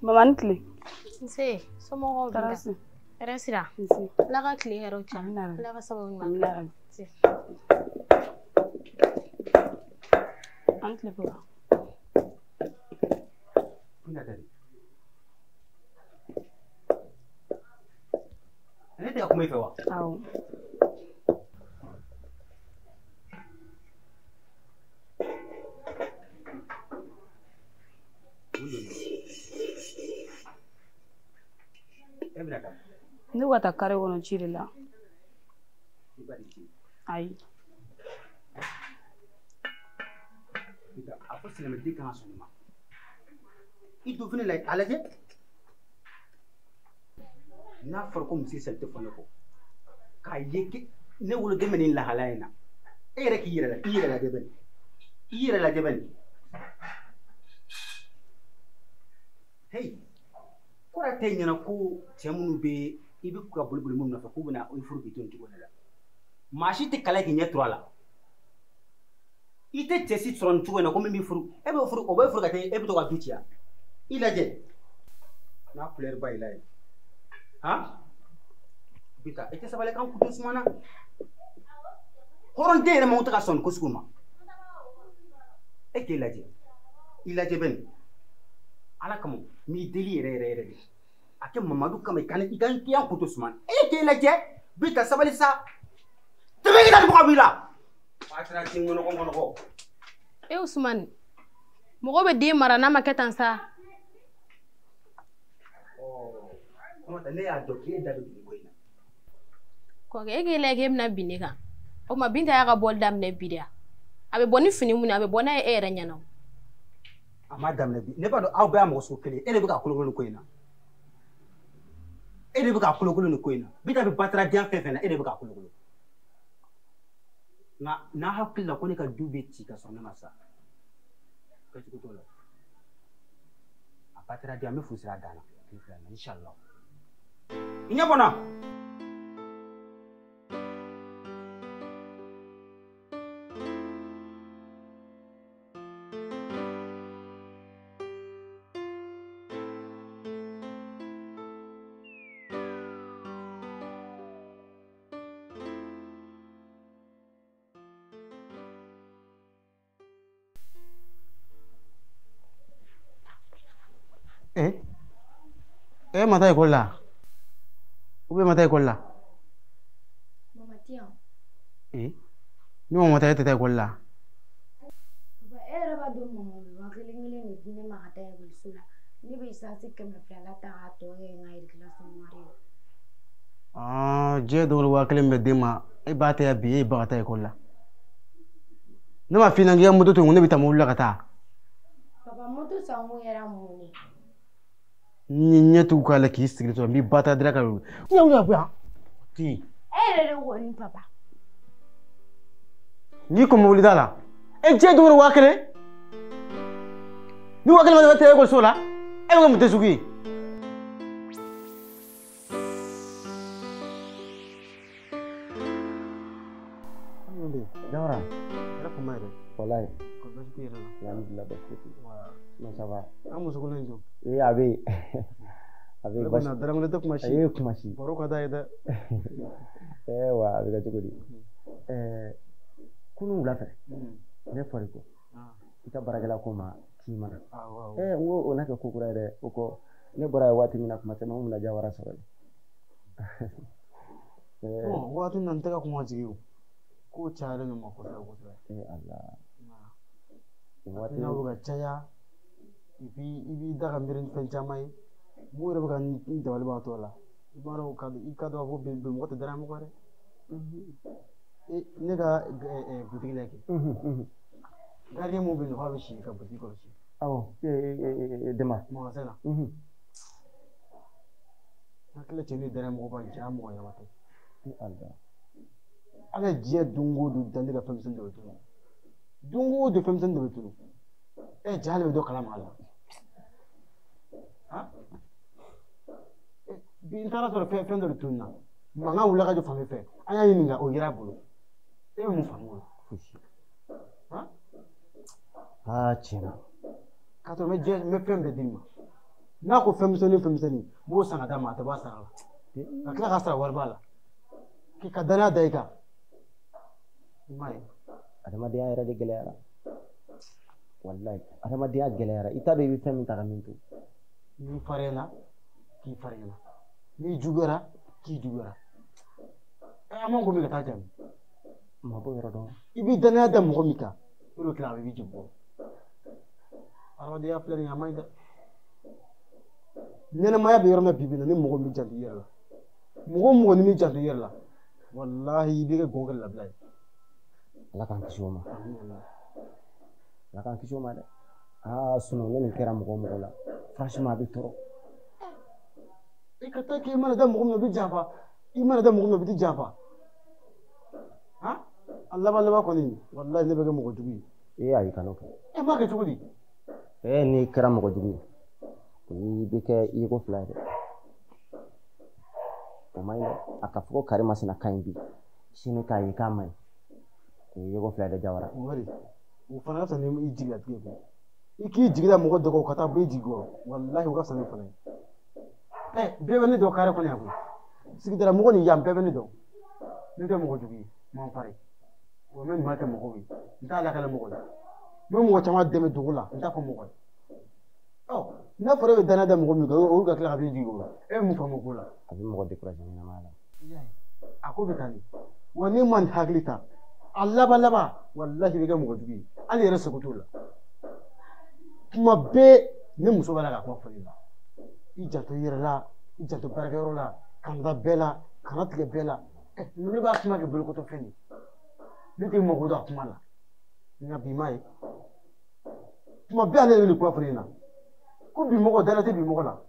Mama ni tile. Nse, somɔgɔw b'i la? Hɛrɛ sira. Nse. Ala ka tile hɛrɛw caya. Ala ka sababu ɲuman kɛ. Nse. An tile papa. Ne tɛ ka kuma i fɛ wa? Awɔ. E bɛna taa? Ne bɛ ka taa kare kɔnɔ ji de la. I ba de ci. Ayi. A fɔ silamɛden kan ka sɔn nin ma. I don fini la a lajɛ. N'a fɔra ko misi sali tɛ fɔ ne kɔ. K'a ye ne woloden bɛ nin lahalaya in na. E yɛrɛ k'i yɛrɛ la, i yɛrɛ lajɛ bɛ nin. I yɛrɛ lajɛ bɛ nin. Hey, kɔrɔ tɛ ɲɛna ko cɛ minnu bɛ i bɛ ka boli boli minnu nɔfɛ k'u bɛna i furu k'i to nin cogo de la. Maa si tɛ kala k'i ɲɛ turu a la. I tɛ cɛ si sɔrɔ nin cogo in na ko min b'i furu. E b'o furu, o b'e furu ka taa e bɛ to ka du ci yan. I lajɛ. N'a couleur ba y'i la ye. Han? Bita, i tɛ sabali k'an kun suma na. Hɔrɔnden yɛrɛ man tɛ ka sɔn nin ko sugu ma. E k'e lajɛ. I lajɛ bɛ nin. Ala kama n b'i deli yɛrɛ yɛrɛ yɛrɛ de. A kɛ Mamadu kama i ka i ka i kun to suma na. E k'e lajɛ. Bita sabali sa. Tɛmɛ i ka nin mɔgɔ b'i la. Batara ti ŋɔnɔgɔ ŋɔnɔgɔ. E Usumani, mɔgɔ bɛ den mara n'a ma kɛ tan sa. Ɔ, ne y'a dɔn k'e da bɛ dugu ko in na. Kɔkɛ, e k'e lajɛ k'e bɛna bin ne kan. O tuma Binta y'a ka bɔli daminɛ bi de ya? A bɛ bɔ ni fini mun ye, a bɛ bɔ n'a ye e yɛrɛ ɲɛna o. A ma daminɛ bi. Ne b'a dɔn aw bɛɛ y'a mɔgɔ sugu kelen ye. E de bɛ ka kolokolo nin ko in na. E de bɛ ka kolokolo nin ko in na. Binta bɛ batara diya fɛn fɛn na, e de bɛ ka kolokolo. Nka n'a hakili la ko ne ka du bɛ ci ka sɔrɔ ne ma sa, kɛcogo t'o la. A batara diya, n bɛ fu siri a dan na tile fila in na, inshallah. I ɲɛ bɔ n na. E ma taa ekɔli la? Ou bien ma taa ekɔli la? Mama tɛ yan. Ee, ni mama ma taa e tɛ taa ekɔli la? Papa, e yɛrɛ b'a dɔn mama bɛ 5000 kelen de di ne ma ka taa ekɔliso la. Ne bɛ esansi 200 la ta k'a tɔ kɛ n ka récréation wari ye. Aa, diɲɛ don o don 5000 bɛ d'e ma, e b'a ta yan bi, e ba ka taa ekɔli la. Ne m'a f'i ɲɛna k'i ka moto to yen, ko ne bɛ taa mobili la ka taa. Papa, moto sankun kɛra mun ye? Ni ɲɛ tugu k'a la k'i sigi sɔrɔ n b'i ba ta dira ka wuli. Ɲɛ wuli ka bɔ yan. Ti. E yɛrɛ de kɔni papa. N'i kɔn mobili da la, e diɲɛ don o don 5000. Ni 5000 ma taa ekɔliso la, e bɛ kɛ mun tɛ sugu ye? Jawara. Yɛrɛ kuma yɛrɛ. Walayi. Ko baasi tɛ yɛrɛ la. Alhamdulillah baasi tɛ yen. Non, ça va. An muso kolo in jɔ. Ee a bɛ yen. A bɛ yen baasi. Daramani tɛ kuma si. A ye kuma si. Baro ka d'a ye dɛ. Ɛɛ wa a bɛ kɛ cogo di? Ɛɛ kunun wula fɛ. Ne fɔr'i kɔ. I ka baarakɛla ko ma k'i ma na. Ɛɛ n ko o n'a kɛ ko kura ye dɛ. O kɔ ne bɔra yen waati min na kuma caman n kun bɛna Jawara sɔrɔ yen. Bon waati min na n tɛ ka kuma jigin o. Ko cayalen don ma kosɛbɛ kosɛbɛ. Ee Ala. Waati n'a bɛ ka caya. Et puis i b'i da ka miiri ni fɛn caman ye. Mun yɛrɛ bɛ ka n dabali ban tɔ la. I b'a dɔn i ka dɔn ko bi mɔgɔ tɛ danaya mɔgɔ dɛ. Ne ka butigi la kɛ. Gardien mun bɛ yen nɔ k'a bɛ si ka butigi kɔlɔsi. Awɔ, Dema. Magasin na. Hakili cɛ ni danaya mɔgɔ ba ja mɔgɔ ɲɛnama tɛ. Ala. Ala ye diɲɛ don o don dan ne ka fɛn misɛnnin dɔ bɛ tunun. Don o don fɛn misɛnnin dɔ bɛ tunun. E ja ale bɛ dɔ kalama a la. Bi n taara sɔrɔ fɛn dɔ de tununna. Mankan wulila ka jɔ fan bɛɛ fɛ. An y'a ɲininka o yera a bolo. E bɛ mun faamu o la? Fosi. Aa tiɲɛ na. K'a sɔrɔ n bɛ fɛn bɛɛ d'i ma. N'a ko fɛn misɛnnin fɛn misɛnnin n b'o san ka d'a ma a tɛ bɔ a sara la. Ka tila k'a sara wari b'a la. K'i ka danaya da i kan. I m'a ye. Adamadenya yɛrɛ de gɛlɛyara. Walayi adamadenya gɛlɛyara i t'a dɔn i bɛ fɛn min ta ka min to. N'i farinyana k'i farinyana. N'i juguyara k'i juguyara. An man ko min ka taa jaabi. Ma b'o yɔrɔ dɔn. I b'i danaya da mɔgɔ min kan o de tila a b'i jigi bɔ. Adamadenya filɛ nin ye a man ɲi dɛ. Ɲɛnɛmaya bɛ yɔrɔ min na bi bi in na ni mɔgɔ min janto i yɛrɛ la. Mɔgɔ o mɔgɔ ni m'i janto i yɛrɛ la walahi i bɛ kɛ gɔn kɛ labila ye. Ala k'an kisi o ma. Ala k'an kisi o ma dɛ. Aa sinɔn ne nin kɛra mɔgɔ o mɔgɔ la franchement a bɛ tɔɔrɔ. I ka taa k'i mana da mɔgɔ min na o bɛ janfa i mana da mɔgɔ min na o bɛ janfa. Han a laban laban kɔni walahi ne bɛ kɛ mɔgɔ jugu ye. Ee ayi kan'o kɛ. E b'a kɛ cogo di? Ee n'i kɛra mɔgɔ jugu ye o y'i bɛ kɛ i ko fila ye dɛ. O man ɲi dɛ. A ka fɔ ko karimasina ka ɲi bi sini k'a ye k'a man ɲi o ye ko fila ye dɛ Jawara. O fana ka fisa ni i jigilatigɛ ye koyi. I k'i jigi da mɔgɔ dɔ kan o ka taa bɔ i jigi kɔrɔ walahi o ka fisa n'o fana ye. Bɛɛ bɛ ne dɔn kare kɔnɔ yan koyi. Sigidala mɔgɔ ni yan bɛɛ bɛ ne dɔn. Ne tɛ mɔgɔ jugu ye, n man farin. Wa n bɛ ɲuman kɛ mɔgɔw ye, n t'a lakale mɔgɔ ye. N bɛ mɔgɔ caman dɛmɛ dugu la, n t'a fɔ mɔgɔ ye. Ɔ n'a fɔra e bɛ danaya da mɔgɔ min kan olu ka tila ka b'i jigi kɔrɔ e bɛ mun faamu o ko la? A bɛ mɔgɔ décourager ɲɛnamaya la. A ko bɛ tan de. Wa n'i ma nin hakili ta a laban laban walahi i bɛ kɛ mɔgɔ jugu ye hali yɛrɛ sago t'o la. Kuma bɛɛ ne muso b'a la ka kuma fɔ ne la. I janto i yɛrɛ la, i janto baarakɛyɔrɔ la, kana da bɛɛ la, kana tigɛ bɛɛ la. Ne b'a kuma kɛ bolokotɔ fɛn de ye. Ne tɛ mako don a kuma la. Nka bi m'a ye. Kuma bɛɛ ale de bɛ nin kuma fɔ ne ɲɛna. Ko bi mɔgɔ danaya tɛ bi mɔgɔ la.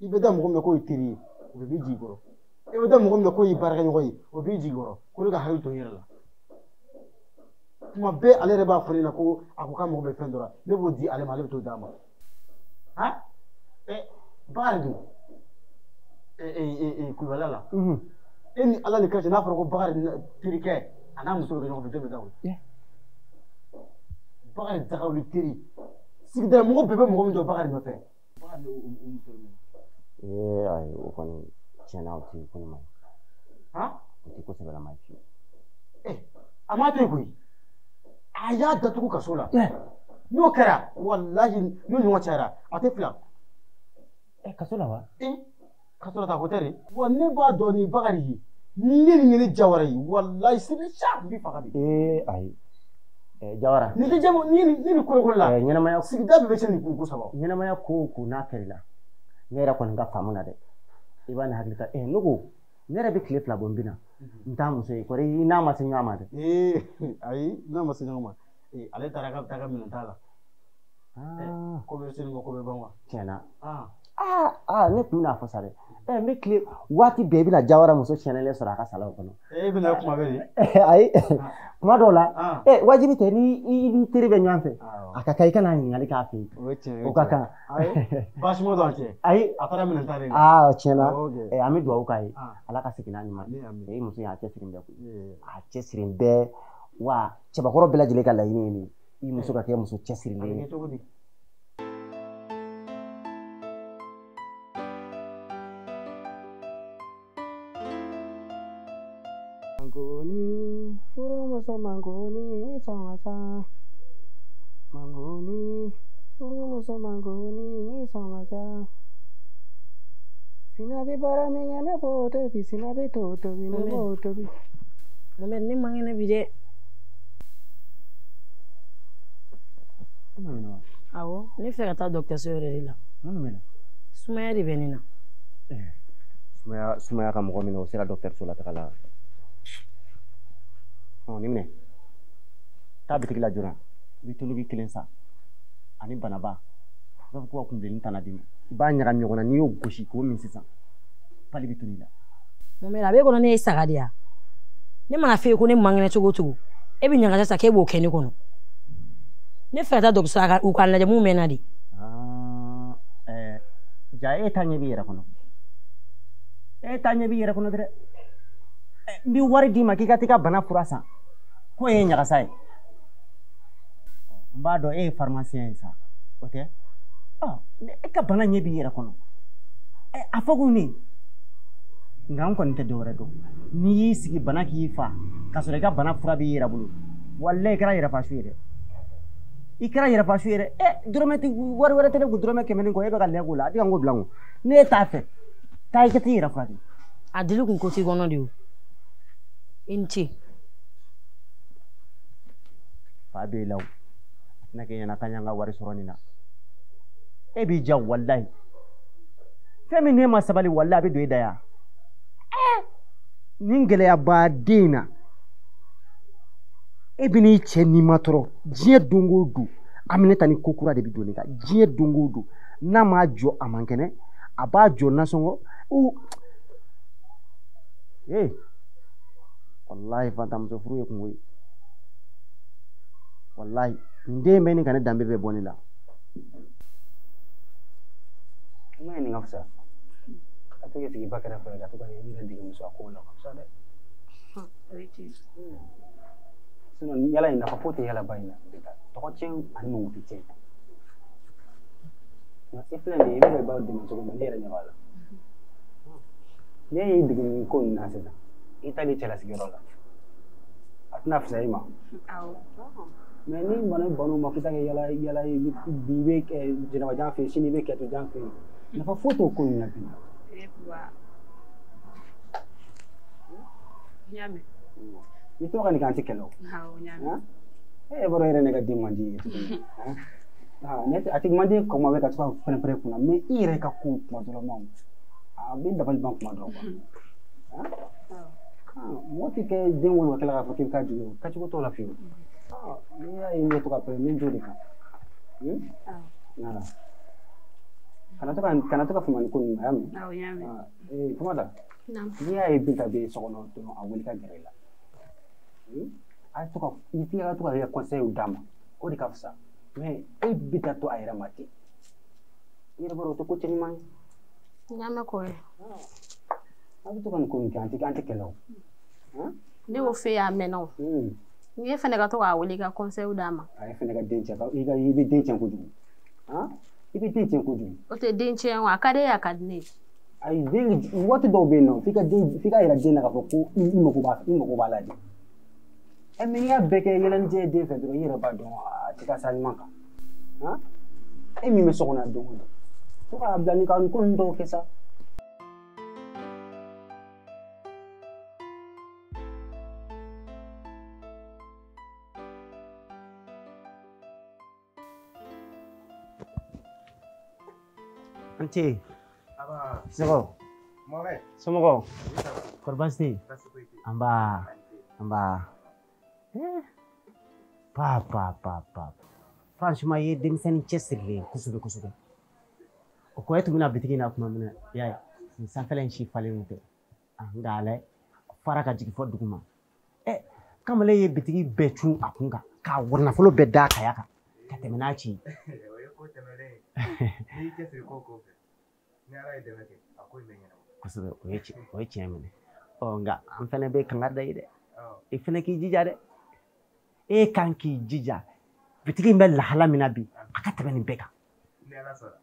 I bɛ da mɔgɔ min na k'o ye teri ye, o bɛ b'i jigi kɔrɔ. I bɛ da mɔgɔ min na k'o ye baarakɛɲɔgɔn ye, o b'i jigi kɔrɔ. Ko ne ka hakili to n yɛrɛ la. Kuma bɛɛ ale yɛrɛ b'a fɔ ne ɲɛna ko a ko k'a mago bɛ fɛn dɔ la, ne b'o di ale ma, ale bɛ t'o d'a ma. Han? Bakari dun? Kulubali la. E ni Ala ni kira cɛ n'a fɔra ko Bakari terikɛ a n'a muso bɛ kɛ ɲɔgɔn fɛ jɔn bɛ da o la? Bakari Dagawuli teri. Sigidala mɔgɔ bɛɛ bɛ mɔgɔ min dɔn Bakari nɔfɛ. Bakari o muso de minɛ. Ee ayi o kɔni tiɲɛna o tɛ ko ɲuman ye. Han? O tɛ ko sɛbɛlama ye fiyewu. A m'a to yen koyi. A y'a datugu kaso la. N'o kɛra walahi n'o ɲɔgɔn cayara a tɛ fila. Kaso la wa? Kaso la ta ko tɛ de. Wa ne b'a dɔn ni Bakari ye. Ni ye nin ye ne Jawara ye walahi sini sa n b'i faga de. Ee ayi. Jawara. Ni tɛ jamu ni ni kolokolo la. Ɲɛnamaya sigida bɛɛ bɛ se nin kun ko saba. Ɲɛnamaya ko o ko n'a kɛr'i la ne yɛrɛ kɔni ka faamu na dɛ i b'a ni hakili ta ne ko ne yɛrɛ bɛ tile 2 bɔ n bɛ na n t'a muso ye kɔri i n'a ma se ɲɔgɔn ma dɛ. Ayi n'a ma se ɲɔgɔn ma ale taara k'a bɛ taa ka minɛn t'a la. Ko bɛ se nin ko bɛ ban wa. Tiɲɛna. Ne tun bɛna fɔ sa dɛ n bɛ tile waati bɛɛ i bɛna Jawara muso tiɲɛnen sɔrɔ a ka salaw kɔnɔ. E bɛna kuma bɛɛ de. Ayi kuma dɔw la wajibi tɛ ni i ni teri bɛ ɲɔgɔn fɛ a ka kan i kana ɲininkali k'a fɛ yen. O ka kan. Baasi ma don a cɛ. Ayi a taara minɛn ta de la. Tiɲɛna an bɛ dugawu k'a ye Ala ka segin n'a ɲuman ye. I muso in a cɛsiri bɛɛ koyi a cɛsiri bɛɛ wa cɛbakɔrɔ bɛɛ lajɛlen ka laɲini ye nin ye i muso ka kɛ muso cɛsirilen ye. Mangoni, furumuso mangoni, sɔn ka ca. Mangoni, furumuso mangoni, sɔn ka ca. Sina bɛ baara min kɛ ne b'o tobi, sina bɛ to tobi, ne b'o tobi. Mohamed ne man kɛnɛ bi dɛ. Awɔ, ne fɛ ka taa dɔgɔtɔrɔso yɛrɛ de la. Mun de bɛ na? Sumaya de bɛ ne na. Sumaya ka mɔgɔ minɛ o sera dɔgɔtɔrɔso la taga la. Nin minɛ taa bitigi la joona i bɛ tulubi kelen san ani banaba i b'a fɔ ko ka kunbilennin tana d'i ma i b'a ɲagami ɲɔgɔn na n'i y'o gosi k'o min sisan pali bɛ tunu i la. Mohamed a b'e kɔnɔ ne ye saga de ya. Ne mana f'e ye ko ne man kɛnɛ cogo o cogo e bɛ ɲagasa sa k'e b'o kɛ ne kɔnɔ. Ne fɛ ka taa dɔgɔtɔrɔso la u k'a lajɛ mun bɛ n na de. Ja e ta ɲɛ b'i yɛrɛ kɔnɔ. E ta ɲɛ b'i yɛrɛ kɔnɔ dɛ. N bɛ wari d'i ma k'i ka t'i ka bana fura san. K'o ye ɲagasa ye. N b'a dɔn e ye pharmacien ye sa, o tɛ? E ka bana ɲɛ b'i yɛrɛ kɔnɔ. A fɔ ko ne nka n kɔni tɛ dɔwɛrɛ dɔn. N'i y'i sigi bana k'i fa k'a sɔrɔ i ka bana fura b'i yɛrɛ bolo, walayi i kɛra yɛrɛfasu ye dɛ. I kɛra yɛrɛfasu ye dɛ. Dɔrɔmɛ tɛ wari wɛrɛ tɛ ne kun dɔrɔmɛ 100 ni kɔ, e bɛ ka lɛ k'o la, a tɛ ka n ko bila n kun. Ne t'a fɛ, taa i ka t'i yɛrɛ furakɛ. A dili kun ko t'i kɔnɔ de o. I ni ce. Fa b'e la o. A tɛna kɛ ɲɛna k'an y'an ka wari sɔrɔ nin na. E b'i ja walayi. Fɛn min n'e ma sabali walayi a bɛ don e da yan. Nin gɛlɛyaba den in na, e bɛ n'i cɛ n'i ma tɔɔrɔ diɲɛ don o don. Aminata ni ko kura de bɛ don ne kan diɲɛ don o don. N'a m'a jɔ a man kɛnɛ, a b'a jɔ nasɔngɔ. Walayi fantamuso furu ye kungo ye. Walayi nin den bɛ nin ka ne danbe bɛɛ bɔ ne la. I ma ye nin ka fisa. Ka to k'i sigi ba kɛrɛfɛ ka to ka i yɛrɛ dege musoya kow la, ka fisa dɛ. Sinon yala in nafa foyi tɛ yala ba in na. Tɔgɔ tiɲɛ ani mankutu tiɲɛ. Nka e filɛ nin ye, i bɛ ka i ba dɛmɛ cogo min na, ne yɛrɛ ɲɛ b'a la. Ne y'i dege nin ko ninnu na sisan, i taalen cɛlasigiyɔrɔ la, a tɛna fisaya i ma. Mais ni bana ban'o ma k'i ta kɛ yala yala ye, bi i bɛ jɛnɛbajan fɛ yen, sini i bɛ kɛtojan fɛ yen, nafa foyi t'o ko ninnu na bi. Ni to ka nin kɛ an tɛ kɛlɛ o. E b'a dɔn yɛrɛ ne ka den man di ye tuguni. A tigi man di kɔma bɛ ka to ka pɛrɛn-pɛrɛn kunna, mais i yɛrɛ ka kow kuma dɔ la ma, a bɛ dabali ban kuma dɔ quoi. Mɔgɔ tɛ kɛ den wolo ka tila k'a fɔ k'i bɛ k'a jugu ye, o kɛcogo t'o la fiyewu. N'i y'a ye ne to ka pɛrɛn, n bɛ n jo de kan. Kana to ka fama ni ko ninnu ma, y'a mɛn? Kuma da. N'i y'a ye Binta bɛ so kɔnɔ dɔrɔn, a wuli ka gɛrɛ i la. A to ka i ka to ka i ka conseil d'a ma, o de ka fisa. Mais e Binta to a yɛrɛ ma ten, i yɛrɛ b'a dɔn o tɛ ko cɛ ɲuman ye. N y'a mɛn kɔrɔ. A bɛ to ka nin ko in kɛ, an tɛ kɛlɛ o. Ne y'o f'e ye a mɛnna o. N ye fɛnɛ ka to k'a wele i ka conseil d'a ma. A ye fɛnɛ ka den cɛ, i bɛ den tiɲɛ kojugu. I bɛ den tiɲɛ kojugu. O tɛ den tiɲɛ o, a ka di e ye, a ka di ne ye. Ayi, den waati dɔw bɛ yen nɔ, f'i ka yira den na k'a fɔ ko i mago b'a la de. Mais n'i y'a bɛɛ kɛ yɛlɛnijɛ ye den fɛ dɔrɔn, i yɛrɛ b'a dɔn a tɛ taa sira ɲuman kan. E min bɛ so kɔnɔ don o don, to k'a bila nin ka nin ko ninnu dɔw kɛ sa. An ce. Somɔgɔw? Somɔgɔw? Kɔri baasi tɛ yen? Nba, nba. Pa pa pa pa. Franchement, i ye denmisɛnnin cɛsirilen ye kosɛbɛ kosɛbɛ. O kɔ e tun bɛna bitigi in na tuma min na, i y'a ye, nin sanfɛla in si falen tɛ. Nka a lajɛ, fara ka jigin fɔ duguma. Kamalen ye bitigi bɛɛ cun a kun kan, k'a warinafolo bɛɛ d'a kaya kan, ka tɛmɛ n'a ci ye. O ye ko tɛmɛnen ye. N'i y'i cɛsiri ko o ko fɛ, ni Ala ye dɛmɛ kɛ, a ko in bɛ ɲɛnabɔ. Kosɛbɛ, o ye tiɲɛ minɛ. Nka an fɛnɛ bɛ kangari da i ye dɛ. I fɛnɛ k'i jija dɛ. E kan k'i jija. Bitigi in bɛ lahala min na bi, a ka tɛmɛ nin bɛɛ kan. Ni Ala sɔnna.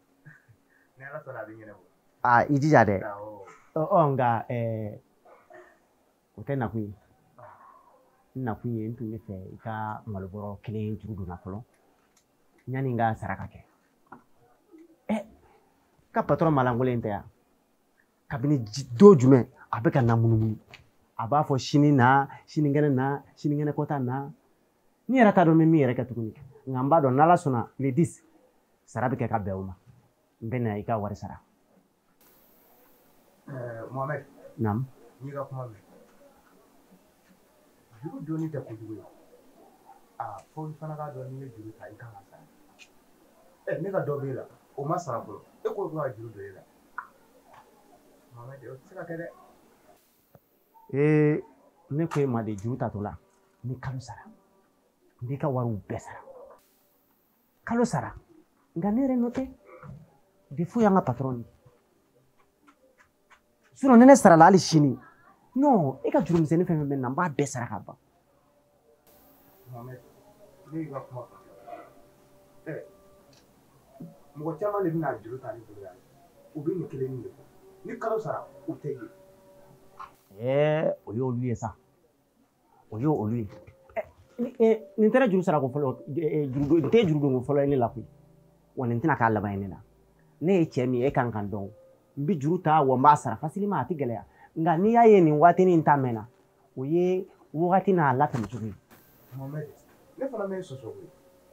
Ni Ala sɔnna, a bɛ ɲɛnabɔ. I jija dɛ. Nka o tɛ nakun ye. N nakun ye, n tun bɛ fɛ i ka malobɔrɔ kelen juru don n na fɔlɔ, yanni n ka saraka kɛ. Ka patɔrɔn malankolon tɛ yan. Kabini don jumɛn a bɛ ka na munumunu. A b'a fɔ sini na, sinikɛnɛ na, sinikɛnɛ kɔta na. Ni yɛrɛ t'a dɔn n bɛ min yɛrɛ kɛ tuguni. Nka n b'a dɔn n'Ala sɔnna le 10 sara bɛ kɛ ka bɛn o ma. N bɛ na i ka wari sara. Mohamed. Naamu. N'i ka kuma mɛn. Juru donni tɛ kojugu ye. Fo i fana k'a dɔn n'i ye juru ta i kan ka sara. Ne ka dɔ b'e la, o ma sara fɔlɔ. E ko ko ka juru don e la. Mohamed, o tɛ se ka kɛ dɛ. Ne ko e ma de juru tatɔ la, ni kalo sara, n b'i ka wariw bɛɛ sara. Kalo sara, nka ne yɛrɛ nɔ tɛ. Defo y'an ka patɔrɔn ye. Sinon ni ne sarala hali sini, non, e ka jurumisɛnnin fɛn fɛn bɛ na, n b'a bɛɛ sara ka ban. Mohamed, ne y'i ka kuma faamuya. Mɔgɔ caman de bɛna juru ta ne bolo yan. U bɛ nin kelen de fɔ. Ni kalo sara, u tɛ ye. O y'olu ye sa. O y'olu ye. Nin tɛ juru sara ko fɔlɔ, nin tɛ juru don ko fɔlɔ ye ne la koyi. Wa nin tɛna k'a laban ye ne la. Ne ye cɛ min ye, e kan ka dɔn. N bɛ juru ta wa n b'a sara facilement, a tɛ gɛlɛya. Nka n'i y'a ye nin waatinin ta mɛnna, o ye wagati n'a latɛmɛ cogo ye. Mohamed, ne fana bɛ sɔsɔ koyi.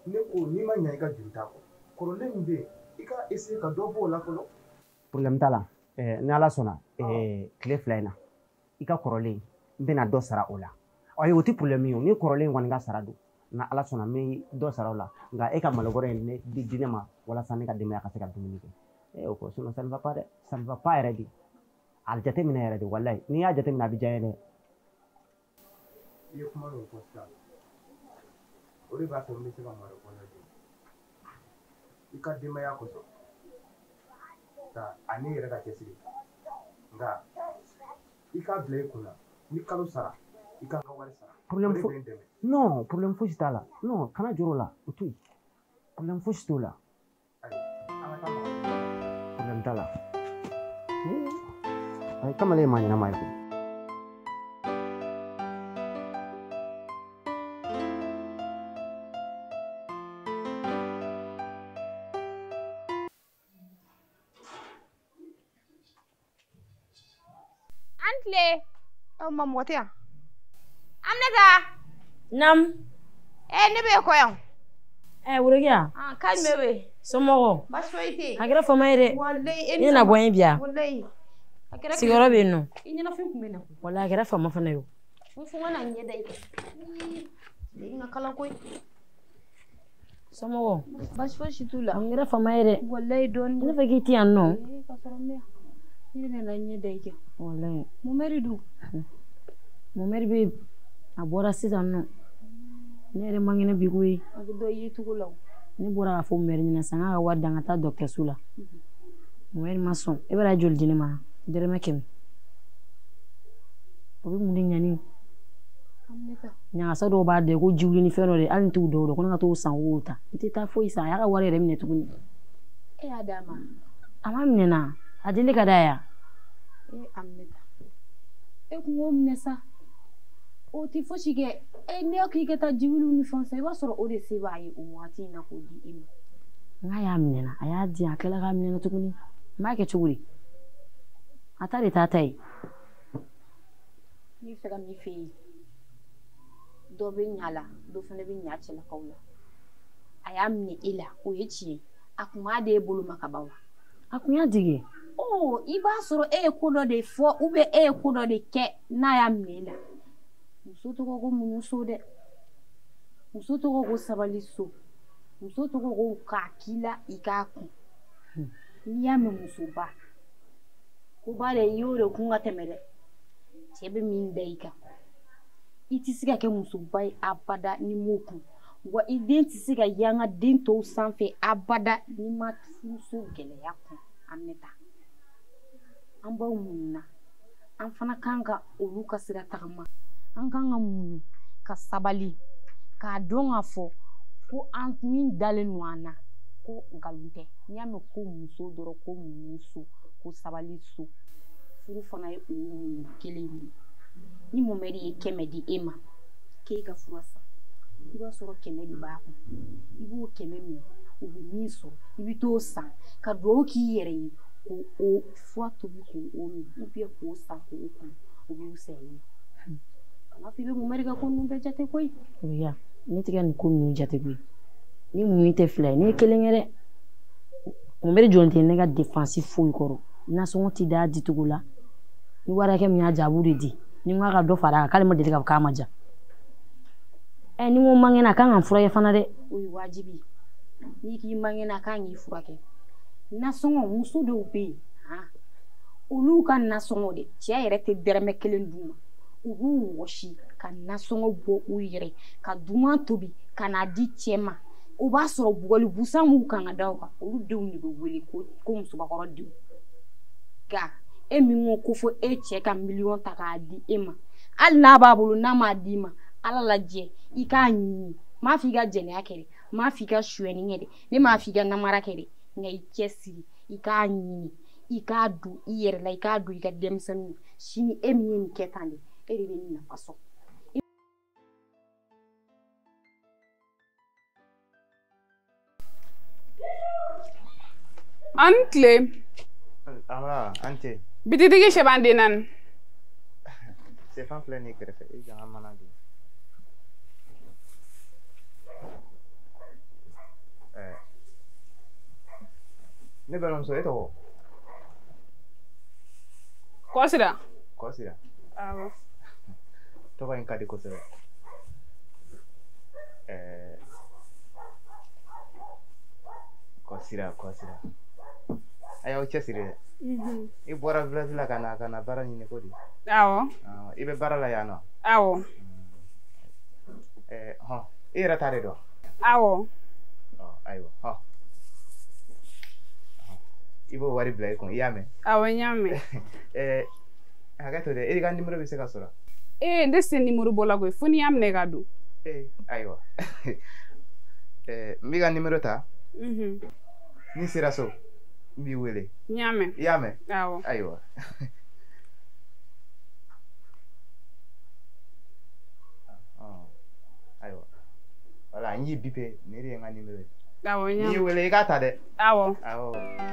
Ne ko n'i ma ɲa i ka juru ta kɔ, kɔrɔlen min bɛ yen, i ka essayer ka dɔ bɔ o la fɔlɔ. Problème t'a la. Ni Ala sɔnna, tile 2 in na, i ka kɔrɔlen, n bɛna dɔ sara o la. Ayi, o tɛ problème ye o. Ni kɔrɔlen kɔni ka sara don, nka Ala sɔnna n bɛ dɔ sara o la. Nka e ka malokɔrɔ in ne di ne ma walasa ne ka denbaya ka se ka dumuni kɛ. O ko sinon ça ne va pas dɛ. Ça ne va pas yɛrɛ de. A jateminɛ yɛrɛ de, walayi. N'i y'a jateminɛ a bɛ diya n ye dɛ. I ye kuma min fɔ sisan, o de b'a to n bɛ se ka malokɔrɔ lajɛ. I ka denbaya kosɔn. Nka ani yɛrɛ ka cɛsiri. Nka i k'a bila i kunna, ni kalo sara, i ka wari sara. Problème foyi. Non, problème fosi t'a la. Non, kana jɔrɔ o la, o to yen. Problème fosi t'o la. Ayi, an ka taa mara. Problème t'a la. Ayi, kamalen ye maa ɲɛnama ye koyi. Aw ma mɔgɔ tɛ yan. Aminata. Nam. Ne bɛ kɔ yan. Worokiya. Kan jumɛn bɛ yen? Somɔgɔw. Baasi foyi tɛ yen. A kɛra fama ye dɛ. Walayi e ni nana bɔ n ye bi yan. Walayi. A kɛra. Sigiyɔrɔ bɛ yen nɔ. I ɲɛnafin tun bɛ na. Walayi a kɛra fama fana ye o. N fo n ka na n ɲɛ da i kan. I ka kalan koyi. Somɔgɔw. Baasi fosi t'u la. A kɛra fama ye dɛ. Walayi dɔɔni. Ne fɛ k'i tɛ yan nɔ. Ka sɔrɔ n bɛ yan. Ne de nana n ɲɛ da i kan. Walayi. Mɔmɛri dun? Mɔmɛri bɛ a bɔra sisan nɔ. Ne yɛrɛ man kɛnɛ bi koyi. A bɛ dɔ ye cogo la o. Ne bɔra k'a fɔ mɛri ɲɛna sisan k'a ka wari di an ka taa dɔgɔtɔrɔso la. Mɔmɛri ma sɔn. E b'a joli di ne ma? Dɔrɔmɛ 100. O bɛ mun de ɲa ne ye? Ɲagasa dɔw b'a da ko jiwuli ni fɛn dɔ de, hali n t'u dɔw dɔn, ko ne ka t'o san k'o ta. N tɛ taa foyi san, a y'a ka wari yɛrɛ minɛ tuguni. E y'a d'a ma? A ma minɛ na. A deli ka d'a ye wa? Aminata, e kun k'o minɛ sa. O tɛ fosi kɛ. Ne k'i ka taa jiwuliw ni fɛnw san, i b'a sɔrɔ o de se b'a ye o wagati in na k'o di e ma. N'a y'a minɛ na, a y'a di yan, a tilala k'a minɛ na tuguni. N b'a kɛ cogo di? A ta de t'a ta ye. N bɛ fɛ ka min f'e ye, dɔ bɛ ɲa la, dɔ fana bɛ ɲa cɛlakaw la. A y'a minɛ e la, o ye tiɲɛ ye. A kun b'a d'e bolo ma ka ban wa? A kun y'a dege. I b'a sɔrɔ e ye ko dɔ de fɔ ou bien e ye ko dɔ de kɛ n'a y'a minɛ e la. Muso tɔgɔ ko muɲu so dɛ. Muso tɔgɔ ko sabali so. Muso tɔgɔ ko k'a k'i la i k'a kun. N'i y'a mɛn musoba, ko ba de i y'o de kun ka tɛmɛ dɛ. Cɛ bɛ min da i kan, i tɛ se ka kɛ musoba ye abada ni m'o kun. Wa i den tɛ se ka yanga den tɔw sanfɛ abada n'i ma furuso gɛlɛya kun. Aminata, an baw muɲuna, an fana kan ka olu ka sira tagama. An kan ka muɲu ka sabali k'a dɔn k'a fɔ ko an min dalen don an na ko nkalon tɛ. N'i y'a mɛn ko muso dɔrɔn ko muɲu so, ko sabali so, furu fana ye o muɲu kelen ye. Ni Mɔmɛdi ye 100 di e ma k'e ka fura san, i b'a sɔrɔ 100 de b'a kun. I b'o 100 minɛ, o bɛ min sɔrɔ i bɛ t'o san ka duwawu k'i yɛrɛ ye k'o o fura tobi k'o min ou bien k'o san k'o kun, o bɛ fisaya i ye. Kana fɔ i bɛ Mɔmɛdi ka ko ninnu bɛɛ jate koyi. Oya, ne tɛ ka nin ko ninnu jate koyi. Ni muɲu tɛ fila ye, ne ye kelen kɛ dɛ. Mɔmɛdi jɔlen tɛ ne ka dépense foyi kɔrɔ. Nasɔngɔ tɛ d'a dicogo la. Ni wari hakɛ min y'a diya, a b'o de di. Ni n ko a ka dɔ fara a kan, k'ale ma deli k'a fɔ k'a ma diya. Ni n ko n man kɛnɛ, a kan ka n furakɛ fana dɛ. O ye wajibi ye. N'i k'i man kɛnɛ, a kan k'i furakɛ. Nasɔngɔ, muso dɔw bɛ yen, olu ka nasɔngɔ de, cɛ yɛrɛ tɛ dɛrɛmɛ kelen d'u ma. U b'u wɔsi ka nasɔngɔ bɔ u yɛrɛ, ka dunan tobi ka n'a di cɛ ma. O b'a sɔrɔ bugɔli busan b'u kan ka da o kan, olu denw de bɛ wele ko musobakɔrɔ denw. Nka e min ko fo e cɛ ka miliyɔn ta k'a di e ma, hali n'a b'a bolo n'a m'a d'i ma, Ala lajɛ i k'a ɲini. M'a fɔ i ka jɛnɛya kɛ dɛ, m'a fɔ i ka sonyɛni kɛ dɛ, ne m'a fɔ i ka namara kɛ dɛ. Nka i cɛsiri, i k'a ɲini, i k'a don i yɛrɛ la, i k'a don i ka denmisɛnninw. Sini e min ye nin kɛ tan de, e de bɛ nin nafa sɔrɔ. An tile. An tɛ. Bititigi sɛbanden naani. Sɛfan filɛ nin kɛrɛfɛ, i jɔ an ka mana di. Ne balimamuso, e tɔgɔ? Kɔsira. Kɔsira. Awɔ. Tɔgɔ in ka di kosɛbɛ. Kɔsira, Kɔsira. A y'aw cɛsiri dɛ. I bɔra village la ka na baara ɲini ko di? Awɔ. I bɛ baara la yan nɔ? Awɔ. Hɔn, i yɛrɛ ta de don? Awɔ. Ayiwa, hɔn. I b'o wari bila i kun, i y'a mɛn? Awɔ, n y'a mɛn. Hakɛ to dɛ, e ka nimoro bɛ se ka sɔrɔ? Ee, ne se nimoro bɔ la koyi, fo n'i y'a minɛ ka don. Ayiwa. N b'i ka nimoro ta. N'i sera so, n b'i wele. N y'a mɛn. I y'a mɛn? Awɔ. Ayiwa. Ayiwa. Wala, n y'i bipe, nin de ye n ka nimoro ye. Awɔ, n y'a mɛn. N y'i wele, i k'a ta dɛ. Awɔ. Awɔ.